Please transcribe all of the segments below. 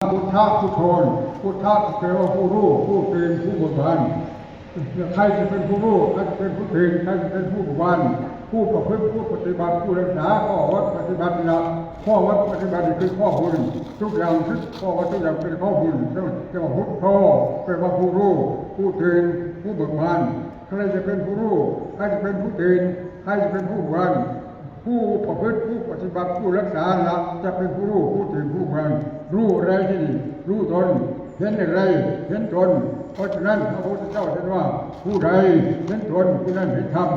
ພຸດທະ ຜູ້ໂທນ ພຸດທະ ກໍແປວ່າຜູ້ຮູ້ ຜູ້ຕື່ນ ຜູ້ເບີກບານ. ໃຜຈະເປັນຜູ້ຮູ້ ໃຜຈະເປັນຜູ້ຕື່ນ ໃຜຈະເປັນຜູ້ເບີກບານ ຜູ້ປະພຶດ ຜູ້ປະຕິບັດ ຜູ້ຮັກສາຂໍ້ວັດປະຕິບັດນີ້ລະ. ຂໍ້ວັດປະຕິບັດນີ້ຄືຂໍ້ບຸນ ທຸກຢ່າງຄືຂໍ້ວັດ ທຸກຢ່າງເປັນຂໍ້ບຸນ. ຈັ່ງວ່າພຸດໂທ ແປວ່າຜູ້ຮູ້ ຜູ້ຕື່ນ ຜູ້ເບີກບານ. ໃຜຈະເປັນຜູ້ຮູ້ ໃຜຈະເປັນຜູ້ຕື່ນ ໃຜຈະເປັນຜູ້ເບີກບານ. ຜູ້ປະພຶດ ຜູ້ປະຕິບັດ ຜູ້ຮັກສາລະ ຈະເປັນຜູ້ຮູ້ ຜູ້ຕື່ນ ຜູ້ເບີກບານ. ຮູ້ອະໄລທີ່ນີ້? ຮູ້ຕົນ. ເຫັນອະໄລ? ເຫັນຕົນ. ເພາະສະນັ້ນ ພະພຸດທະເຈົ້າເຫັນວ່າ ຜູ້ໃດເຫັນຕົນ ຜູ້ນັ້ນເຫັນທຳ,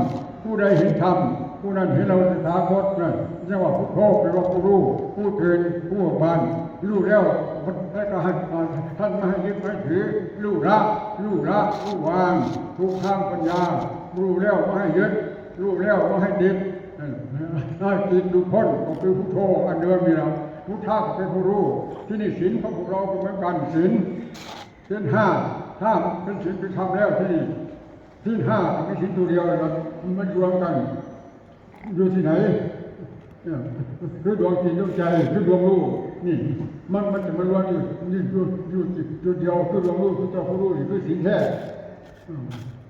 ຜູ້ໃດເຫັນທຳ ຜູ້ນັ້ນເຫັນເຮົາຕະຖາຄົດ. ນັ້ນຈັ່ງວ່າພຸດໂທ ແປວ່າຜູ້ຮູ້ ຜູ້ຕື່ນ ຜູ້ເບີກບານ. ຮູ້ແລ້ວ ແລ້ວກໍໃຫ້ ທ່ານມາໃຫ້ຍຶດໃຫ້ຖື. ຮູ້ລະ ຮູ້ລະ ຮູ້ວາງ ຖືກທາງປັນຍາ. ຮູ້ແລ້ວບໍ່ໃຫ້ຍຶດ ຮູ້ແລ້ວບໍ່ໃຫ້ຕິດ. ໃຫ້ຕິດຫຼຸດພົ້ນ ກໍຄືພຸດໂທອັນດຽວນີ້ລະ. ພຸດທະກໍເປັນຜູ້ຮູ້. ທີນີ້ສິນຂອງພວກເຮົາກໍເໝືອນກັນ. ສິນ ສິນຫ້າ ຖ້າເປັນສິນເປັນທຳແລ້ວ ທີນີ້ສິນຫ້າກໍມີສິນຕົວດຽວລະ ມັນລວມກັນຢູ່ທີ່ໃດ? ຄືດວງຈິດດວງໃຈ ຄືດວງຮູ້. ນີ້ ມັນ ມັນຈະມາລວມຢູ່ ຢູ່ ຢູ່ ຢູ່ຈຸດດຽວ ຄືດວງຮູ້ ຄືເຈົ້າຜູ້ຮູ້ ນີ້ຄືສິນແທ້.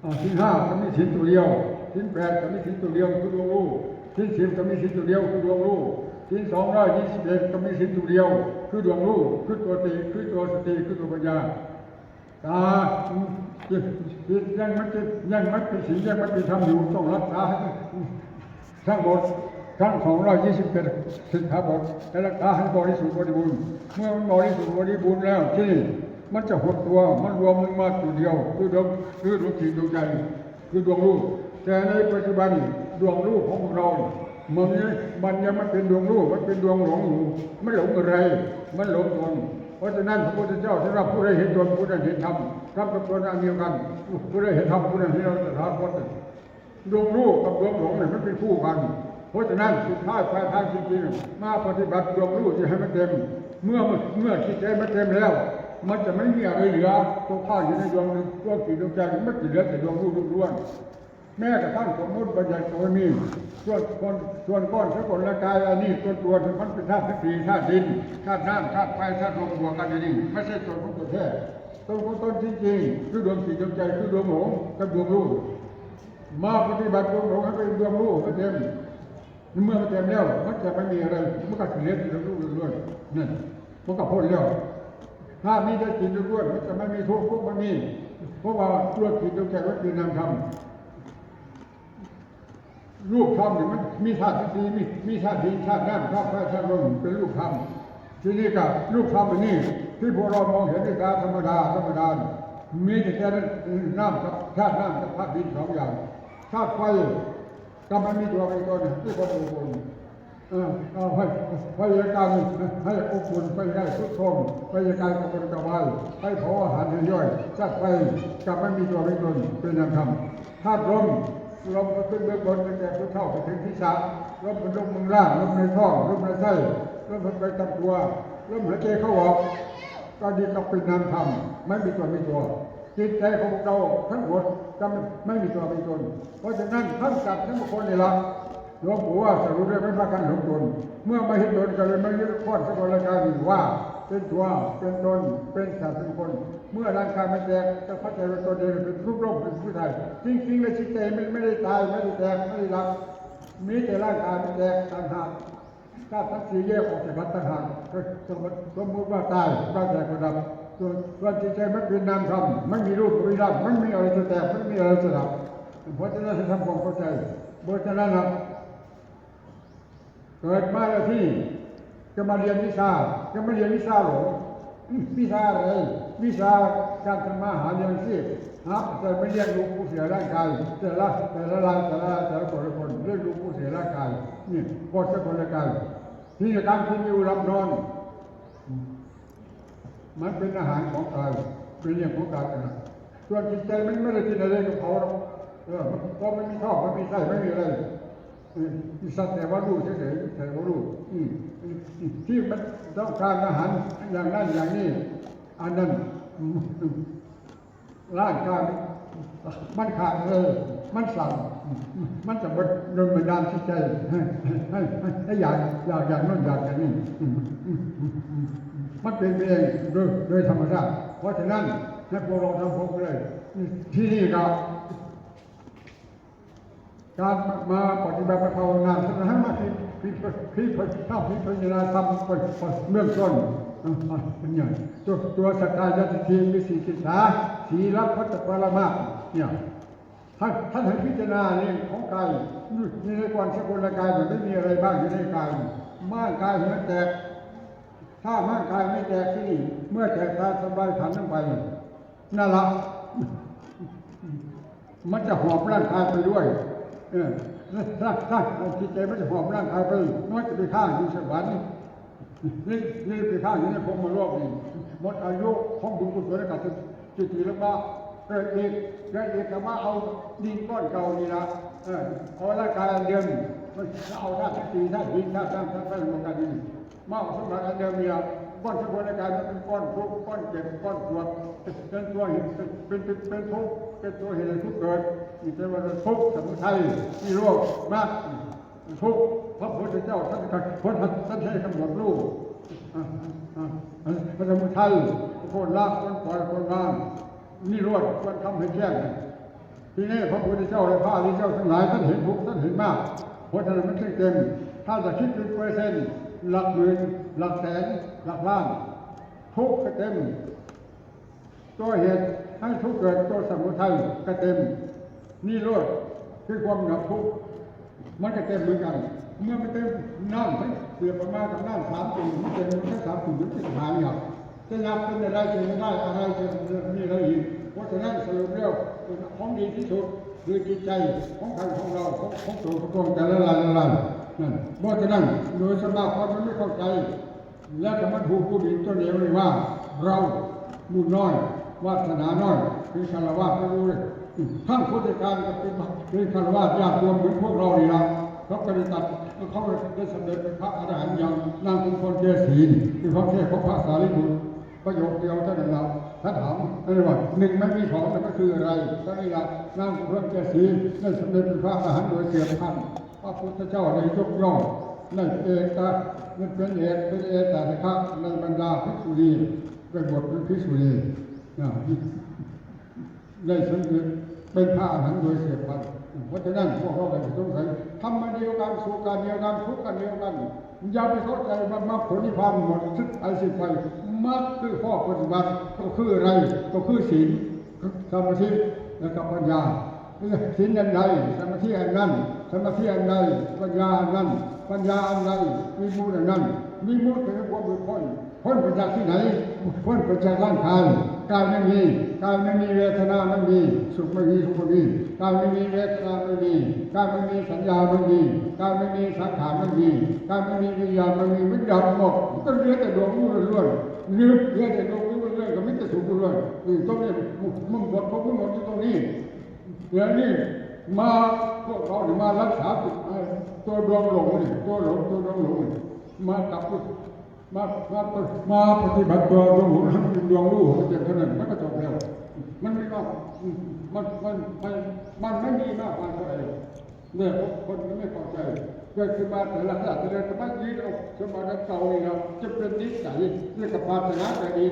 ອາ ສິນຫ້າກໍມີສິນຕົວດຽວ, ສິນແປດກໍມີສິນຕົວດຽວ ຄືດວງຮູ້, ສິນສິບກໍມີສິນຕົວດຽວ ຄືດວງຮູ້, ສິນສອງຮ້ອຍຊາວເອັດກໍມີສິນຕົວດຽວ ຄືດວງຮູ້ ຄືຕົວຕິ ຄືຕົວສະຕິ ຄືຕົວປັນຍາ. ຕາ ຍັງມັນເປັນ ຍັງມັນເປັນສິນ ຍັງມັນເປັນທຳຢູ່ ຕ້ອງຮັກສາໃຫ້ທັງໝົດ ທັງສອງຮ້ອຍຊາວເອັດສິກຂາບົດ ໃຫ້ຮັກສາໃຫ້ບໍລິສຸດບໍລິບູນ. ເມື່ອມັນບໍລິສຸດບໍລິບູນແລ້ວ ທີນີ້ມັນຈະຫົດຕົວ ມັນລວມລົງມາຕົວດຽວ ຄືດວງ ຄືດວງຈິດດວງໃຈ ຄືດວງຮູ້. ແຕ່ໃນປັດຈຸບັນນີ້ ດວງຮູ້ຂອງພວກເຮົານີ້ ມັນ ມັນຍັງ ມັນເປັນດວງຮູ້ ມັນເປັນດວງຫຼົງຢູ່. ມັນຫຼົງອະໄລ? ມັນຫຼົງຕົນ. ເພາະສະນັ້ນ ພະພຸດທະເຈົ້າເຖິງວ່າ ຜູ້ໃດເຫັນຕົນ ຜູ້ນັ້ນເຫັນທຳ, ທຳກັບຕົນອັນດຽວກັນ. ຜູ້ໃດເຫັນທຳ ຜູ້ນັ້ນເຫັນເຮົາຕະຖາຄົດ. ດວງຮູ້ກັບດວງຫຼົງນີ້ມັນເປັນຄູ່ກັນ. ເພາະສະນັ້ນ ສຸດທ້າຍປາຍທາງຈິງໆ ມາປະຕິບັດດວງຮູ້ທີ່ໃຫ້ມັນເຕັມ. ເມື່ອ ເມື່ອຈິດໃຈມັນເຕັມແລ້ວ ມັນຈະບໍ່ມີອະໄລເຫຼືອຕົກຄ້າງຢູ່ໃນດວງ ດວງຈິດດວງໃຈ, ມັນຈະເຫຼືອແຕ່ດວງຮູ້ລ້ວນໆ. ແມ້ກະທັ້ງສົມມຸດບັນຍັດກໍບໍ່ມີ. ສ່ວນ ສ່ວນ ສ່ວນກ້ອນສະກົນລະກາຍອັນນີ້ ຕົວ ຕົວມັນເປັນທາດທັງສີ່ ທາດດິນ ທາດນ້ຳ ທາດໄຟ ທາດລົມ ບວກກັນຢູ່ນີ້ ບໍ່ໃຊ່ຕົນຂອງຕົນແທ້. ຕົນຂອງຕົນຈິງໆ ຄືດວງຈິດດວງໃຈ ຄືດວງຫຼົງກັບດວງຮູ້. ມາປະຕິບັດດວງຫຼົງໃຫ້ເປັນດວງຮູ້ໃຫ້ເຕັມ. ເມື່ອມັນເຕັມແລ້ວ ມັນຈະບໍ່ມີອະໄລ ມັນກໍຊິເຫຼືອແຕ່ດວງຮູ້ລ້ວນໆ ນັ້ນ ມັນກໍພົ້ນແລ້ວ. ຖ້າມີແຕ່ຈິດລ້ວນໆ ມັນຈະບໍ່ມີທຸກ ທຸກບໍ່ມີ ເພາະວ່າດວງຈິດດວງໃຈມັນເປັນນາມທຳ. ຮູບທຳນີ້ມັນມີທາດທັງສີ່ ມີ ມີທາດດິນ ທາດນ້ຳ ທາດໄຟ ທາດລົມ ເປັນຮູບທຳ. ທີນີ້ກໍຮູບທຳອັນນີ້ທີ່ພວກເຮົາມອງເຫັນດ້ວຍຕາທຳມະດາ ທຳມະດາ ມີແຕ່ ແຕ່ນ້ຳກັບ ທາດນ້ຳກັບທາດດິນສອງຢ່າງ. ທາດໄຟກໍມັນມີຕົວມີຕົນ ມີຄວາມອົບອຸ່ນ. ເອີ ເອີ ໄຟ ໄຟຢາກາຍໃຫ້ອົບອຸ່ນ ໄຟຢາກາຍສຸດໂທມ ໄຟຢາກາຍກະວົນກະວາຍ ໄຟເຜົາອາຫານໃຫ້ຍ່ອຍ. ທາດໄຟກໍມັນມີຕົວມີຕົນ ເປັນນາມທຳ. ທາດລົມ ລົມກໍຂຶ້ນເບື້ອງບົນ ຕັ້ງແຕ່ຜູ້ເຖົ້າໄປເຖິງທີ່ສາມ. ລົມເປັນລົມເມືອງລ່າງ ລົມໃນທ້ອງ ລົມໃນໄສ້ ລົມເປັນໄປຕາມຕົວ ລົມຫາຍໃຈເຂົ້າອອກ ກໍນີ້ກໍເປັນນາມທຳ ມັນມີຕົວມີຕົວ. ຈິດໃຈຂອງພວກເຮົາທັງໝົດກໍມັນມີຕົວມີຕົນ. ເພາະສະນັ້ນ ທັງສັດທັງບຸກຄົນນີ້ລະ ຫຼວງປູ່ວ່າສະຫຼຸບໄດ້ມາພາກັນຫຼົງຕົນ. ເມື່ອມາເຫັນຕົນ ກໍເລີຍມາຍຶດຄອນສະກົນລະກາຍນີ້ວ່າເປັນຕົວ ເປັນຕົນ ເປັນສັດເປັນບຸກຄົນ. ເມື່ອຮ່າງກາຍມັນແຕກ ກໍເຂົ້າໃຈວ່າຕົນເອງເປັນລູກລົມ ເປັນຜູ້ຕາຍ. ຈິງໆ ແລ້ວຈິດໃຈມັນບໍ່ໄດ້ຕາຍ ບໍ່ໄດ້ແຕກ ບໍ່ໄດ້ດັບ ມີແຕ່ຮ່າງກາຍມັນແຕກຕ່າງຫາກ. ທາດທັງສີ່ແຍກອອກຈາກກັນຕ່າງຫາກ. ສົມມຸດວ່າຕາຍ ວ່າແຕກກໍດັບ. ສ່ວນ ສ່ວນຈິດໃຈມັນເປັນນາມທຳ ມັນມີຮູບ ມັນມີນາມ ມັນມີອະໄລຈະແຕກ ມັນມີອະໄລຈະດັບ. ເພາະສະນັ້ນໃຫ້ທຳຄວາມເຂົ້າໃຈ. ເພາະສະນັ້ນນະ ເກີດມາແລ້ວທີ່ຈະມາຮຽນວິຊາ ຈະມາຮຽນວິຊາຫຼວງ. ວິຊາອະໄລ? ວິຊາການທຳມາຫາລ້ຽງຊີບ ຫາປັດໄຈມາລ້ຽງດູປູເສຍຮ່າງກາຍ ແຕ່ລະ ແຕ່ລະລາຍ ແຕ່ລະລາຍ ແຕ່ລະຄົນ ແຕ່ລະຄົນ ລ້ຽງດູປູເສຍຮ່າງກາຍ. ນີ້ ກໍສະກົນລະກາຍ ທີ່ການກິນຢູ່ຫຼັບນອນ ມັນເປັນອາຫານຂອງກາຍ ເປັນເລື່ອງຂອງກາຍ. ສ່ວນຈິດໃຈມັນບໍ່ໄດ້ກິນອະໄລກັບເຂົາດອກ. ເອີ ມັນ ເພາະມັນມີທ້ອງ ມັນມີໄສ້ ມັນມີອະໄລ. ເອີ ສັກແຕ່ວ່າຮູ້ເສຍໆ ສັກແຕ່ວ່າຮູ້. ອືມ ທີ່ມັນຕ້ອງການອາຫານຢ່າງນັ້ນຢ່າງນີ້ ອັນນັ້ນ ຮ່າງກາຍມັນຂາດເລີຍ ມັນສັ່ນ ມັນຈະບໍ່ດົນບັນດານຈິດໃຈໃຫ້ ໃຫ້ ໃຫ້ ໃຫ້ຢາກ ຢາກ ຢາກໂນ້ນຢາກຢ່າງນີ້. ມັນເປັນໄປເອງໂດຍ ໂດຍທຳມະຊາດ. ເພາະສະນັ້ນ ໃຫ້ພວກເຮົາທັງພວກເລີຍ ທີ່ນີ້ກໍ ການມາປະຕິບັດພາວະນາ ສະນັ້ນ ໃຫ້ມາພິ ພິ ພິ ພິ ພິຈາລະນາທຳເບື້ອງຕົ້ນ. ຕົວ ຕົວສັກກາຍທິດຖິມີສີ່ສິກຂາ, ສີ່ຫຼັກ ພັດຕະປະລະມາດ ເນຍ ທ່ານ ທ່ານໃຫ້ພິຈາລະນາເລື່ອງຂອງກາຍ ຢູ່ ຢູ່ໃນກ່ອນສະກຸນລະກາຍ ມັນໄດ້ມີອະໄລບ້າງຢູ່ໃນກາຍ. ຮ່າງກາຍມັນແຕກ ຖ້າຮ່າງກາຍມັນແຕກທີ່ນີ້ ເມື່ອແຕກຕາຍສະບາຍຂັນລົງໄປ ນັ້ນລະ ມັນຈະຫອບຮ່າງກາຍໄປດ້ວຍ. ເອີ ຮ່າງ ຮ່າງ ຈິດໃຈມັນຈະຫອບຮ່າງກາຍໄປ ມັນຈະໄປຄ້າງຢູ່ສະຫວັນ ນີ້ ນີ້ໄປຄ້າງຢູ່ໃນພົມມະໂລກນີ້ ໝົດອາຍຸຂອງບຸນກຸສົນ ແລ້ວກໍຈະ ຈະຕີລະບາ ເກີດອີກ ເກີດອີກກໍມາເອົາດິນກ້ອນເກົ່ານີ້ລະ ເອີ ເອົາຮ່າງກາຍອັນເດີມ ມາເອົາທາດສີ່ ທາດດິນ ທາດນ້ຳ ທາດໄຟ ມາກັນຢູ່ນີ້ ມາເອົາສົມບັດອັນເດີມນີ້ລະ. ກ້ອນສະບົນລະກາຍມັນເປັນກ້ອນທຸກ ກ້ອນເຈັບ ກ້ອນປວດ ເປັນຕົວເຮັດ ເປັນ ເປັນ ເປັນທຸກ ເປັນຕົວເຮັດໃຫ້ທຸກເກີດ. ນີ້ເອີ້ນວ່າທຸກ ສະມຸໄທ ນິໂຣດ ມັກ ທຸກ ພະພຸດທະເຈົ້າທ່ານກໍ ທ່ານ ທ່ານໃຫ້ກຳນົດຮູ້ ອາ ອາ ອາ ສະມຸໄທ ຄວນລະ ຄວນປ່ອຍ ຄວນວາງ ນິໂຣດ ຄວນທຳໃຫ້ແຈ້ງ. ທີນີ້ພະພຸດທະເຈົ້າ ແລະ ພະອະລິຍະເຈົ້າທັງຫຼາຍ ທ່ານເຫັນທຸກ ທ່ານເຫັນມາກ ເພາະສະນັ້ນມັນຈຶ່ງເຕັມ. ຖ້າຈະຄິດເປັນເປີເຊັນ ຫຼັກໝື່ນ ຫຼັກແສນ ຫຼັກລ້ານ ທຸກກໍເຕັມ. ຕົວເຫດໃຫ້ທຸກເກີດ ຕົວສະມຸໄທກໍເຕັມ. ນິໂຣດຄືຄວາມດັບທຸກ ມັນກໍເຕັມເໝືອນກັນ. ເມື່ອມັນເຕັມ ນ້ຳທັງເປືອກອອກມາກັບນ້ຳສາມຕຸ່ມ ມັນເຕັມທັງສາມຕຸ່ມ ມັນຈະຫາຍຫຍັງ? ຈະນັບເປັນໄດ້ ຈະມີໄດ້ອະໄລ ຈະມີໄດ້ອີກ. ເພາະສະນັ້ນສະຫຼຸບແລ້ວ ຂອງດີທີ່ສຸດຄືຈິດໃຈຂອງໃຜຂອງເຮົາ ຂອງ ຂອງຕົນຂອງຕົນ ແຕ່ລະລາຍລະລາຍນັ້ນ. ເພາະສະນັ້ນ ໂດຍສ່ວນມາກຄົນມັນບໍ່ເຂົ້າໃຈ ແລ້ວກໍມາຖືກຜູ້ມີຕົວເອງເອີ້ນວ່າ ເຮົາ ບຸນນ້ອຍ ວາສະໜານ້ອຍ ເປັນຄາລະວາດໄປເລີຍ. ທັງຜູ້ຈັດການກໍເປັນ ເປັນຄາລະວາດຍາດໂຍມເໝືອນພວກເຮົານີ້ລະ. ເຂົາກໍໄດ້ຕັດ ເຂົາໄດ້ສຳເລັດເປັນພະອະລະຫັນຢ່າງນາງສົມພອນແກ່ສີ ເປັນຂອງແທ້ຂອງພະສາລີບຸດ ປະໂຫຍກດຽວເທົ່ານັ້ນລະ. ທ່ານຖາມໄດ້ວ່າ ໜຶ່ງມັນມີສອງ ແລ້ວມັນຄືອະໄລ? ເທົ່ານີ້ລະ ນາງສົມພອນແກ່ສີໄດ້ສຳເລັດເປັນພະອະລະຫັນໂດຍເສຍພັນ. ພະພຸດທະເຈົ້າໄດ້ຍົກຍ້ອງ ໄດ້ເອກະ ເປັນເອກ ເປັນເອກະເທກະ ໃນບັນດາພິກຂຸນີ ໄດ້ບົວດເປັນພິກຂຸນີ ນະ ໄດ້ສຳເລັດເປັນພະອະລະຫັນໂດຍເສຍພັນ. ເພາະສະນັ້ນ ພວກເຮົາກໍຕ້ອງສົງໄສ ທຳມະດຽວກັນ ສູດການດຽວກັນ ທຸກການດຽວກັນ. ຢ່າໄປເຂົ້າໃຈວ່າມັກຜົນນິບພານໝົດ ສຸດທ້າຍສິ້ນໄປ ມັກຄືຂໍ້ປະຕິບັດ ກໍຄືອະໄລ? ກໍຄືສິນ ສະມາທິ ແລະ ກັບປັນຍາ. ສິນອັນໃດ ສະມາທິອັນນັ້ນ, ສະມາທິອັນໃດ ປັນຍາອັນນັ້ນ, ປັນຍາອັນໃດ ວິມຸດອັນນັ້ນ. ວິມຸດກໍຄືຄວາມຫຼຸດພົ້ນ, ພົ້ນໄປຈາກທີ່ໃດ? ພົ້ນໄປຈາກຮ່າງກາຍ. ກາຍໄມ່ມີ, ກາຍໄມ່ມີເວທະນາໄມ່ມີ, ສຸກໄມ່ມີ ທຸກໄມ່ມີ. ກາຍໄມ່ມີເວທະນາໄມ່ມີ, ກາຍໄມ່ມີສັນຍາໄມ່ມີ, ກາຍໄມ່ມີສັງຂານໄມ່ມີ, ກາຍໄມ່ມີວິນຍານໄມ່ມີ, ມັນດັບໝົດ, ມັນກໍເຫຼືອແຕ່ດວງຮູ້ລ້ວນໆ. ຫຼື ເຫຼືອແຕ່ດວງຮູ້ລ້ວນໆ ກໍມີແຕ່ສຸກລ້ວນໆ. ອືມ ຕົງນີ້ມັນໝົດ, ພວກມັນໝົດຢູ່ຕົງນີ້. ດຽວນີ້ມາ ພວກເຮົານີ້ມາລັກສາຕົວດວງຫຼົງນີ້, ຕົວຫຼົງ, ຕົວດວງຫຼົງນີ້ ມາຈັບ ມາ ມາ ມາປະຕິບັດຕົວດວງຮູ້ ໃຫ້ມັນເປັນດວງຮູ້ ໃຫ້ມັນເປັນເທົ່ານັ້ນ ມັນກໍຈົບແລ້ວ. ມັນມີມາກ ມັນ ມັນ ມັນ ມັນ ມັນມີມາກມາຍເທົ່າໃດແລ້ວ ຄົນມັນໄມ່ເຂົ້າໃຈ. ເກີດຂຶ້ນມາແຕ່ລະຊາດ ແຕ່ລະຊາດ ກໍມາຍຶດເອົາສົມບັດອັນເກົ່ານີ້ລະ ຈະເປັນນິໄສ ແລ້ວກໍປາດຖະໜາແຕ່ນີ້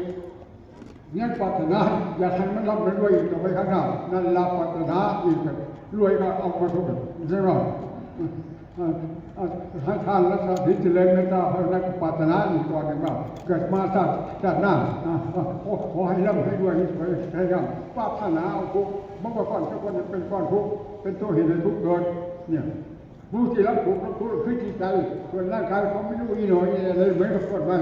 ຍັງປາດຖະໜາຢາກໃຫ້ມັນລ່ຳໃຫ້ລວຍອີກຕໍ່ໄປຂ້າງໜ້າ. ນັ້ນລະ ປາດຖະໜາອີກ ລວຍກໍເອົາມາທຸກ ເຫັນບໍ່? ອາ ອາ ໃຫ້ທານ ລັກສາ ສິນ ຈະເລີນເມດຕາ ພາວະນາ ປາດຖະໜາອີກກ່ອນໜຶ່ງວ່າ ເກີດມາຊາດ ຊາດໜ້າ ອາ ຂໍ ຂໍໃຫ້ລ່ຳໃຫ້ລວຍ ໃຫ້ຮ່ຳ ປາດຖະໜາເອົາທຸກ ບໍ່ວ່າກ່ອນ ທຸກຄົນເປັນກ່ອນທຸກ ເປັນຕົວເຮັດໃຫ້ທຸກເກີດ ເນຍ. ຜູ້ທີ່ຮັບທຸກ ຮັບທຸກຄືຈິດໃຈ, ສ່ວນຮ່າງກາຍຂອງມີລູກອີໜ້ອຍອີແລເລີຍ ເໝືອນກັບຕົ້ນໄມ້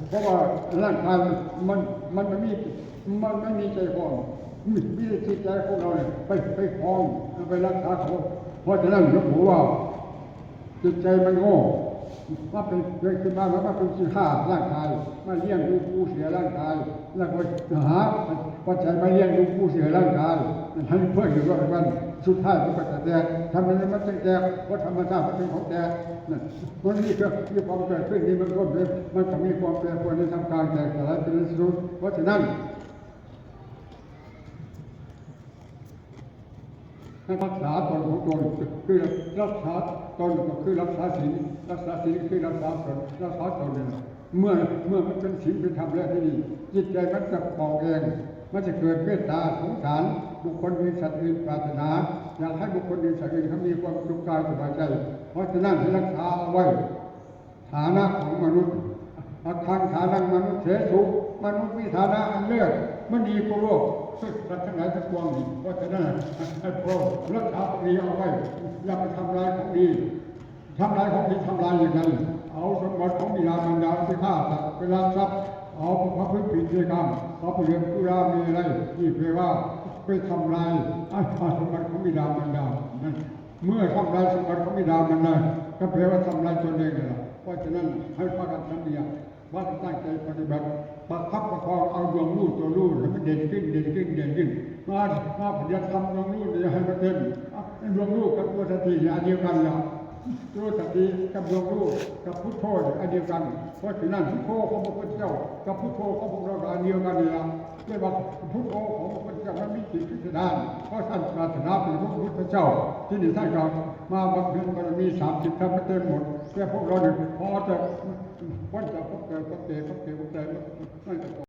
ເພາະວ່າຮ່າງກາຍມັນ ມັນບໍ່ມີ ມັນບໍ່ມີໃຈຄອງ ມີ ມີແຕ່ຈິດໃຈຂອງເຮົານີ້ໄປ ໄປຄອງ ໄປລັກສາເຂົາ. ເພາະສະນັ້ນ ຫຼວງປູ່ວ່າ ຈິດໃຈມັນໂງ່ ມາເປັນ ເກີດຂຶ້ນມາ ມາເປັນຂີ້ຂ້າຮ່າງກາຍ ມາລ້ຽງດູປູເສຍຮ່າງກາຍ ແລ້ວກໍຫາປັດໄຈມາລ້ຽງດູປູເສຍຮ່າງກາຍ ໃຫ້ເພື່ອຢູ່ລອດກັນ ສຸດທ້າຍມັນກໍຈະແຕກ. ທຳໃດມັນຈຶ່ງແຕກ? ເພາະທຳມະຊາດມັນເປັນຂອງແຕກນັ້ນ ມັນມີເກີດ ມີຄວາມເກີດຂຶ້ນ ມີເບື້ອງຕົ້ນ ມັນກໍມີຄວາມແປປວນໃນທ່າມກາງ ແຕກສະຫຼາຍເປັນທີ່ສຸດ. ເພາະສະນັ້ນ ໃຫ້ຮັກສາຕົນຂອງຕົນ ຄືລັກສາຕົນກໍຄືລັກສາສິນ, ລັກສາສິນຄືລັກສາຕົນ, ລັກສາຕົນນີ້ ເມື່ອ ເມື່ອມັນເປັນສິນເປັນທຳແລ້ວ ທີນີ້ຈິດໃຈມັນຈະປ່ອງແອງ ມັນຈະເກີດເມດຕາສົງສານບຸກຄົນອື່ນສັດອື່ນ ປາດຖະໜາຢາກໃຫ້ບຸກຄົນອື່ນສັດອື່ນເຂົາມີຄວາມສຸກກາຍສະບາຍໃຈ. ເພາະສະນັ້ນ ໃຫ້ຮັກສາເອົາໄວ້ ຖານະຂອງມະນຸດ ອັກຂັງຖານັງມະນຸດເສສຸ ມະນຸດມີຖານະອັນເລີດ ມັນດີກວ່າໂລກສັດທັງຫຼາຍທັງປວງນີ້. ເພາະສະນັ້ນ ໃຫ້ພວກເຮົາຮັກສາຂອງດີເອົາໄວ້ ຢ່າໄປທຳລາຍຂອງດີ. ທຳລາຍຂອງດີ ທຳລາຍຢ່າງໃດ? ເອົາສົມບັດຂອງບິດາມານດາໄປຄ້າສັດ ໄປລັກຊັບ ເອົາໄປປະພຶດຜິດໃນກາມ ເອົາໄປດື່ມສຸລາເມໄລ ນີ້ແປວ່າໄປທຳລາຍ ອາ ສົມບັດຂອງບິດາມານດານັ້ນ. ເມື່ອທຳລາຍສົມບັດຂອງບິດາມານດາ ກໍແປວ່າທຳລາຍຕົນເອງນັ້ນລະ. ເພາະສະນັ້ນ ໃຫ້ພາກັນສຳນຽກ ພາກັນຕັ້ງໃຈປະຕິບັດ ປະຄັບປະຄອງເອົາດວງຮູ້ຕົວຮູ້ໃຫ້ມັນເດັ່ນຂຶ້ນ ເດັ່ນຂຶ້ນ ເດັ່ນຂຶ້ນ ມາ ມາປະຕິບັດທຳດວງຮູ້ນີ້ໃຫ້ມັນເດັ່ນ. ດວງຮູ້ກັບຕົວສະຕິນີ້ອັນດຽວກັນລະ ຕົວສະຕິກັບດວງຮູ້ກັບພຸດໂທນີ້ອັນດຽວກັນ. ເພາະສະນັ້ນ ພຸດໂທຂອງພະພຸດທະເຈົ້າກັບພຸດໂທຂອງພວກເຮົາກໍອັນດຽວກັນນີ້ລະ. ແຕ່ວ່າພຸດໂທຂອງພະພຸດທະເຈົ້າມັນມີຈິດພິສະດານ ເພາະທ່ານປາດຖະໜາເປັນພະພຸດທະເຈົ້າ. ທີນີ້ທ່ານກໍມາບຳເພັນບາລະມີສາມສິບທັນມາເຕັມໝົດ ແຕ່ພວກເຮົານີ້ພໍແຕ່ຄວນຈະຂອບໃຈ ຂອບໃຈ ຂອບໃຈ ຂອບໃຈ ມັນກໍ